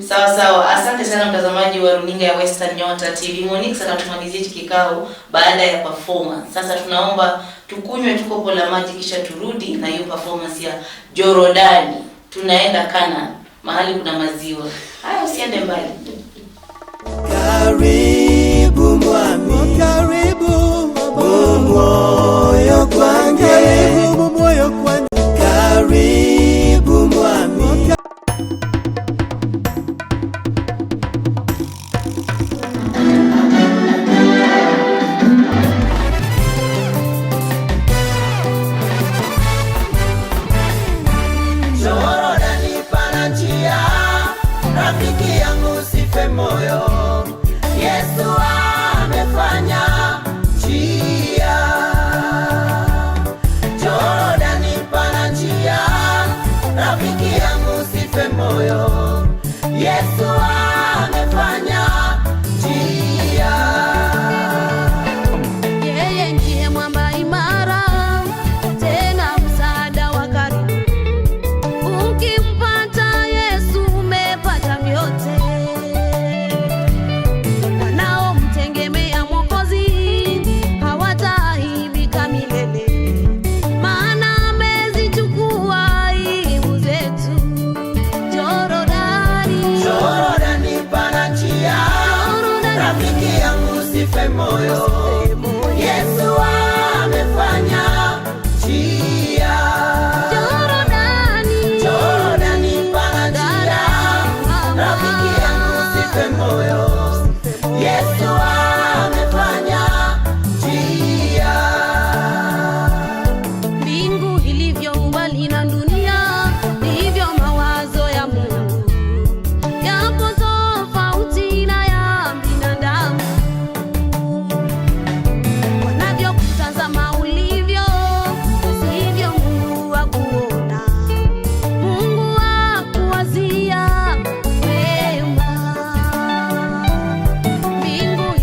Sawa sawa, asante sana mtazamaji wa runinga ya Western Nyota TV. Monique anatumalizia hiki kikao baada ya performance. Sasa tunaomba tukunywe tu kopo la maji kisha turudi na hiyo performance ya Jorodani. Tunaenda Canaan, mahali kuna maziwa. Haya, usiende mbali. Karibu mwami, karibu mumwoyo gwange, karibu mumwoyo gwange, karibu mwami. Jorodani pana njia, rafiki yangu usife moyo. Yesu amefanya njia. Jorodani pana njia, rafiki yangu usife moyo. Yesu amefanya njia. Yeye ndiye mwamba imara, tena msaada wa karibu. Ukimpata Yesu umepata vyote. Wanaomtegemea Mwokozi hawataaibika milele, maana amezichukua aibu zetu. Jorodani, Jorodani pana njia, Jorodani, rafiki yangu usife moyo. Yesu amefanya njia. Jorodani, Jorodani pana njia, rafiki yangu usife moyo. Yesu amefanya njia. Mbingu ilivyo umbali na dunia, ndivyo mawazo ya Mungu yapo tofauti na ya binadamu. Wanavyokutazama ulivyo, sivyo Mungu akuona. Mungu akuwazia mema. Mbingu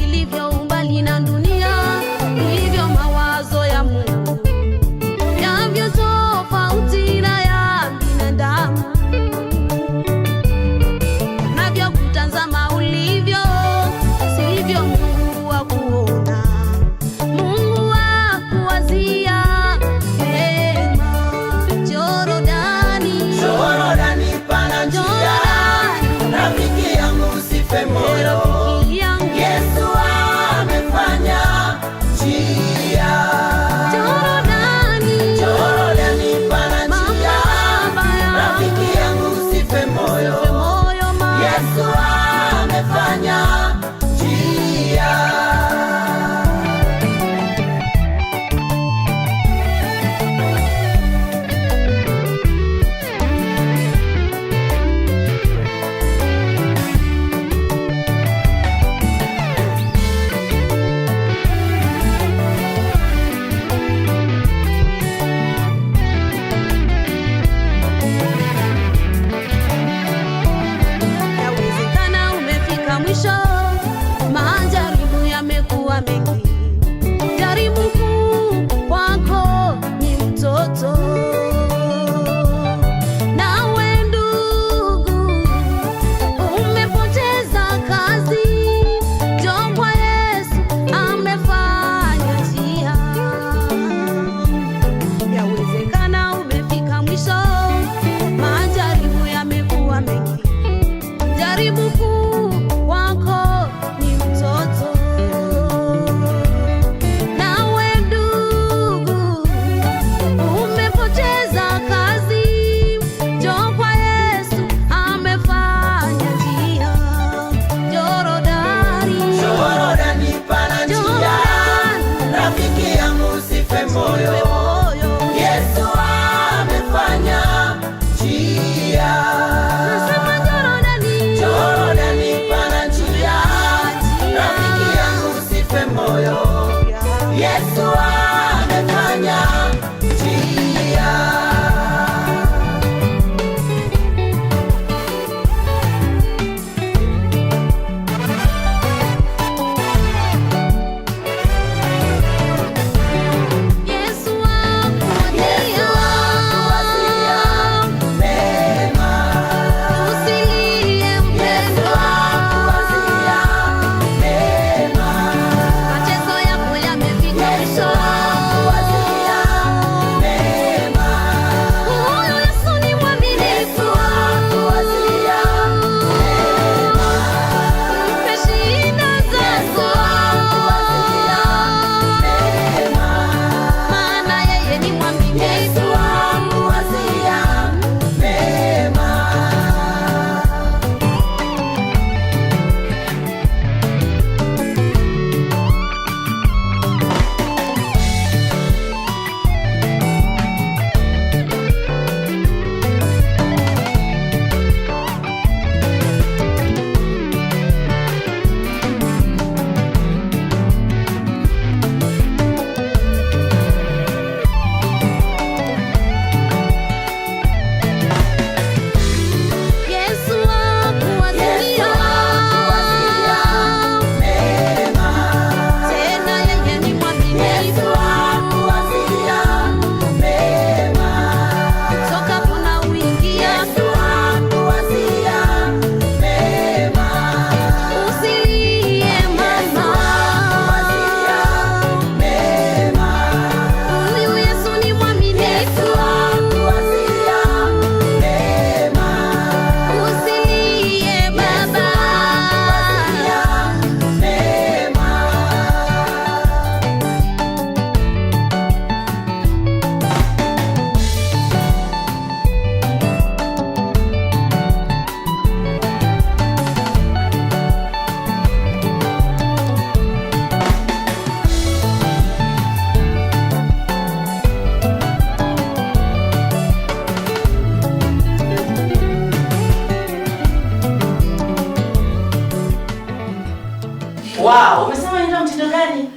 Wow, umesema inaitwa mtindo gani?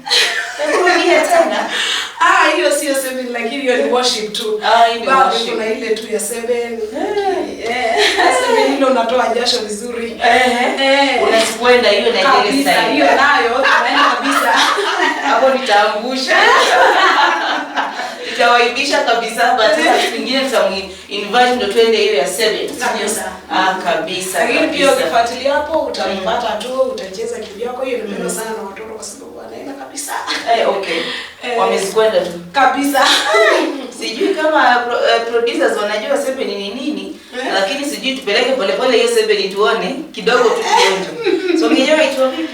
Hebu rudia tena. Ah, hiyo sio seven, lakini hiyo ni worship tu. Ah, hii ni Bado worship. kuna ile tu ya seven. Seven ile unatoa jasho vizuri. Unakwenda hiyo na ile Kabisa, style. hiyo nayo tunaenda kabisa. Hapo nitaangusha. Nitawaibisha kabisa, but sasa siku nyingine tutamu-invite ndo twende hiyo ya 7. Kabisa. Ah, kabisa. Lakini pia kabisa. ukifuatilia hapo utaipata tu, utacheza kivyako. Hiyo inapendwa sana na watoto kwa sababu wanaenda kabisa. Eh, okay. Wamezikwenda tu. Kabisa. Sijui kama producers wanajua seven ni nini, lakini sijui tupeleke polepole hiyo seven tuone kidogo tu kionjo. So yenyewe inaitwa vipi?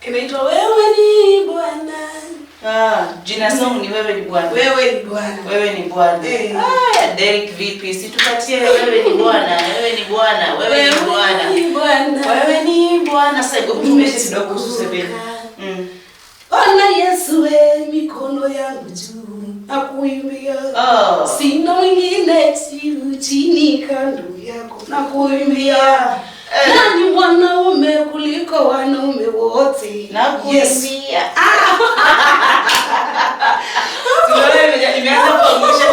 Inaitwa Wewe ni Bwana. Ah, jina song ni Wewe ni Bwana. Wewe ni Bwana. Wewe ni Bwana. Haya, Derek vipi? Situpatie Wewe ni Bwana, wewe ni Bwana, wewe ni Bwana. Wewe ni Bwana. Wewe ni Bwana. Sasa hebu tumbeshe kidogo kuhusu seven. Bwana Yesu, we mikono yangu juu nakuimbia. Oh. Sina mwingine juu chini kando yako nakuimbia. Nani mwanaume kuliko wanaume wote? Nakuimbia. Tunaona imeanza kuangusha.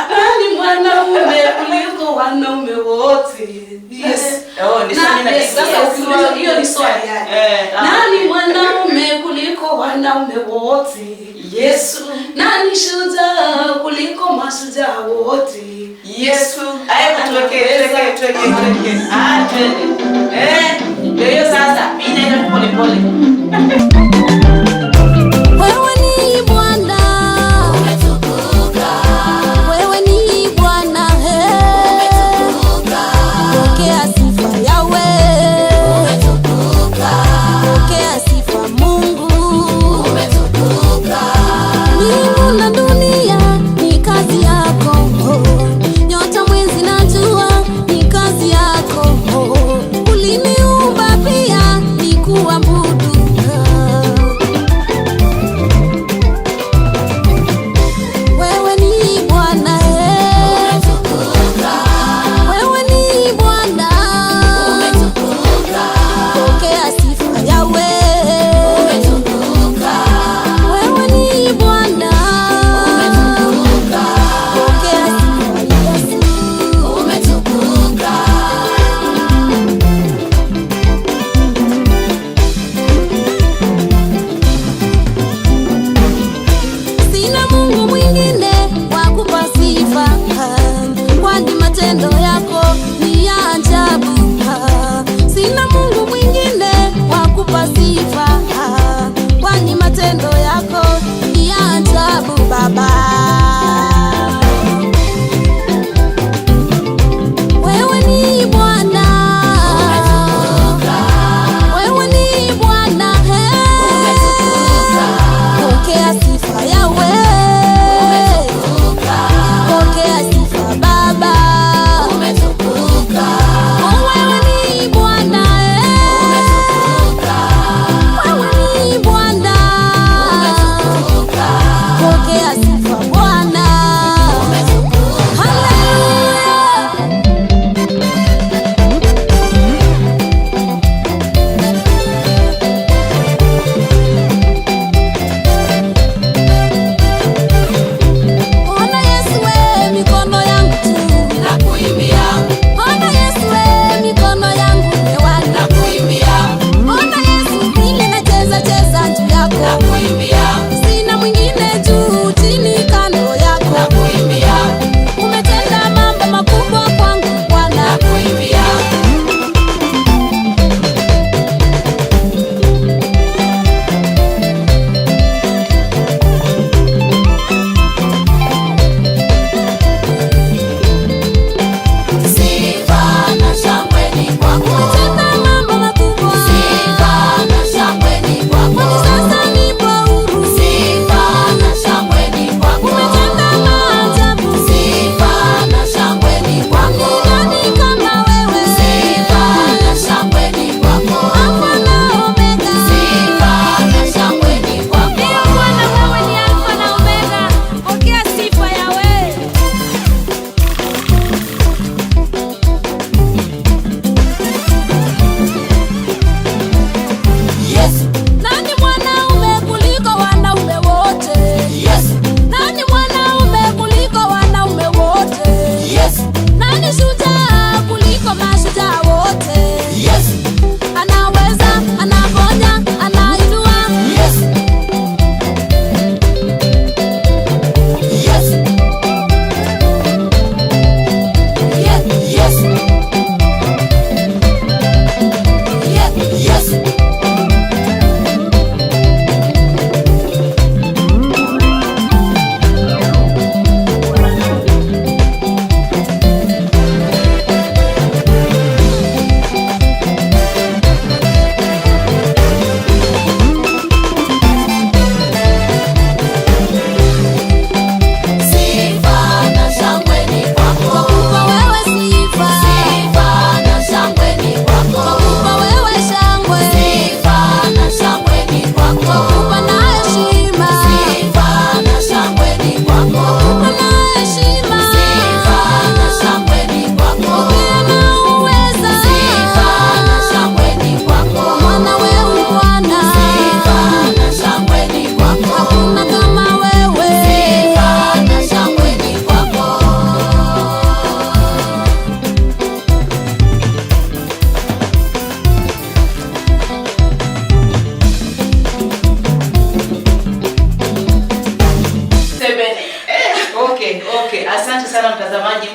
Nani mwanaume kuliko wanaume wote? Yes. Oh, ni swali na Yes, sasa yes. ukiuliza hiyo ni swali yani. Nani mwanaume kuliko wanaume wote? Yesu. Nani shujaa kuliko mashujaa wote? Yesu. Aya, tuweke tuweke tuweke tuweke. Ah, twende. Eh, ndio hiyo sasa. Mimi naenda tu pole pole. Wewe ni Bwana, umetukuka. Wewe ni Bwana, umetukuka. Pokea sifa Yawe, umetukuka. Pokea sifa Mungu, umetukuka. Mbingu na dunia ni kazi yako, nyota, mwezi na jua ni kazi yako. Uliniumba pia nikuwa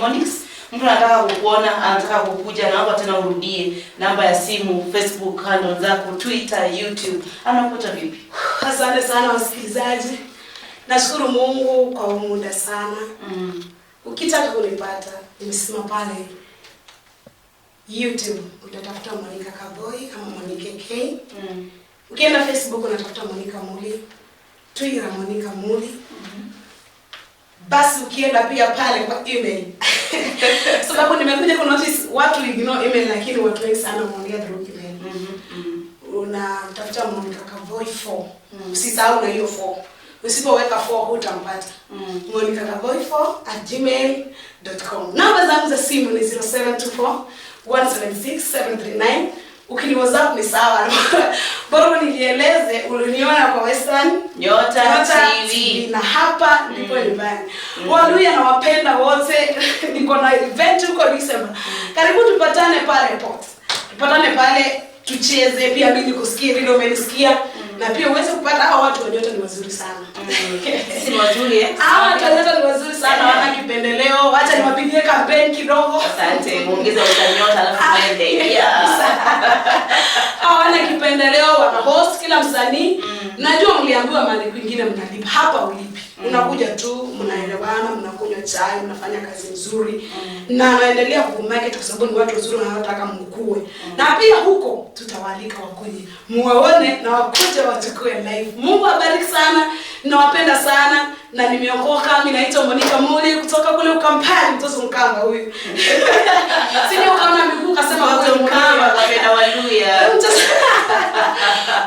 Monix, mtu anataka kukuona, anataka kukuja, naomba tena urudie namba ya simu, Facebook handle zako, Twitter, YouTube, anakuta vipi? Asante sana wasikilizaji, nashukuru Mungu kwa huu muda sana. Ukitaka kunipata, nimesema pale YouTube utatafuta Monica Kaboy ama Monica K. Ukienda Facebook unatafuta Monica Muli, Twitter Monica Muli. Basi ukienda pia pale kwa email, sababu nimekuja ku notice watu ignore email, lakini watu wengi sana wanaongea through email. Unatafuta Monica Kaboy 4. Usisahau na hiyo 4. Usipoweka 4 hutampata. monicakaboy4@gmail.com. Namba zangu za simu ni 0724 176 739. Ukini WhatsApp ni sawa. Bora nilieleze uliniona kwa Western Nyota Nyota TV. Na hapa ndipo nyumbani. Waluya nawapenda wote. Niko na event huko December. Karibu tupatane pale Port. Tupatane pale tucheze, pia mimi nikusikie vile umenisikia, na pia uweze kupata hao watu wa Nyota ni wazuri sana. Sisi ni wazuri, eh? Hawa watu wa Nyota ni wazuri sana, wana kipendeleo. Wacha niwapigie kampeni kidogo. Asante, muongeze Western Nyota alafu mwende. Yeah. Hawana kipendeleo, wana host kila msanii. Najua mliambiwa mahali kwingine mnalipa, hapa ulipi. Unakuja tu, mnaelewana, mnakunywa chai, mnafanya kazi nzuri. Na naendelea kumarket kwa sababu ni watu wazuri wanaotaka mkue. Na pia huko tutawalika wakuje, muwaone na wakuje wachukue live. Mungu abariki sana, nawapenda sana na nimeokoka. Mimi naitwa Monica Muli kutoka kule Ukampani, mtoto Mkamba huyu. Sio ukaona miguu kasema Mtoto huyu Mkamba kapenda Waluya.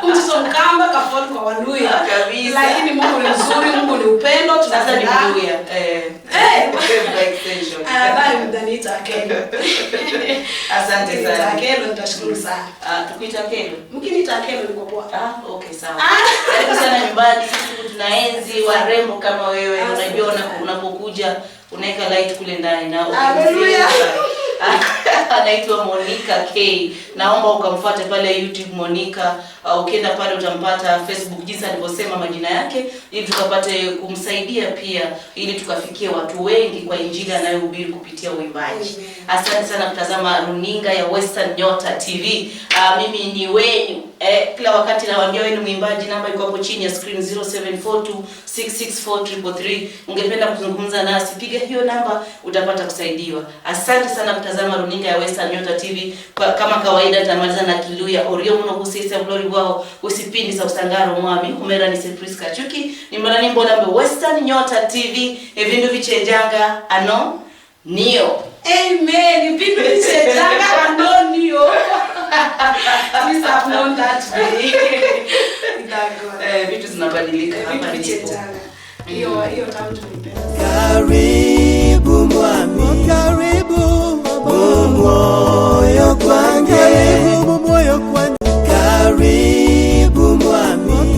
Mtoto Mkamba kafoli kwa Waluya. Kabisa. Lakini Mungu ni mzuri, Mungu ni upendo. Sasa ni Tunapendana. Mluya. Eh. Eh. By extension. Nadhani mtaniita Akelo. Asante Mkiniita sana. Akelo nitashukuru sana. Ah, tukuita Akelo. Mkiniita Akelo niko poa. Ah, okay, sawa. Karibu sana nyumbani. Sisi tunaenzi warembo kama wewe. Asante Unajua sana. unapokuja unaweka light kule ndani na Hallelujah. Anaitwa Monica K. Naomba ukamfuate pale YouTube Monica. Ukienda pale utampata Facebook jinsi alivyosema majina yake, ili tukapate kumsaidia pia, ili tukafikie watu wengi kwa injili anayohubiri kupitia uimbaji. Amen. Asante sana kutazama runinga ya Western Nyota TV. Mimi ni wenyu. Kila wakati nawaambia wewe ni mwimbaji, namba iko hapo chini ya screen 0742664333. Ungependa kuzungumza nasi, piga hiyo namba, utapata kusaidiwa. Asante sana kutazama runinga ya Western Nyota TV. Kama kawaida tamaliza na Kiluya orio muno husisa glory wao usipindi sa usangaro mwami kumera ni Priska Chuki ni mara ni mbe Western Nyota TV evindu vichenjanga ano nio. Amen. Vindu vichenjanga anonio. At least I've known that today. Thank God. Vitu zinabadilika Vitu hapa ndipo. vichenjanga. Hiyo hiyo tamu tumeipenda. Karibu mwami, karibu mwokozi.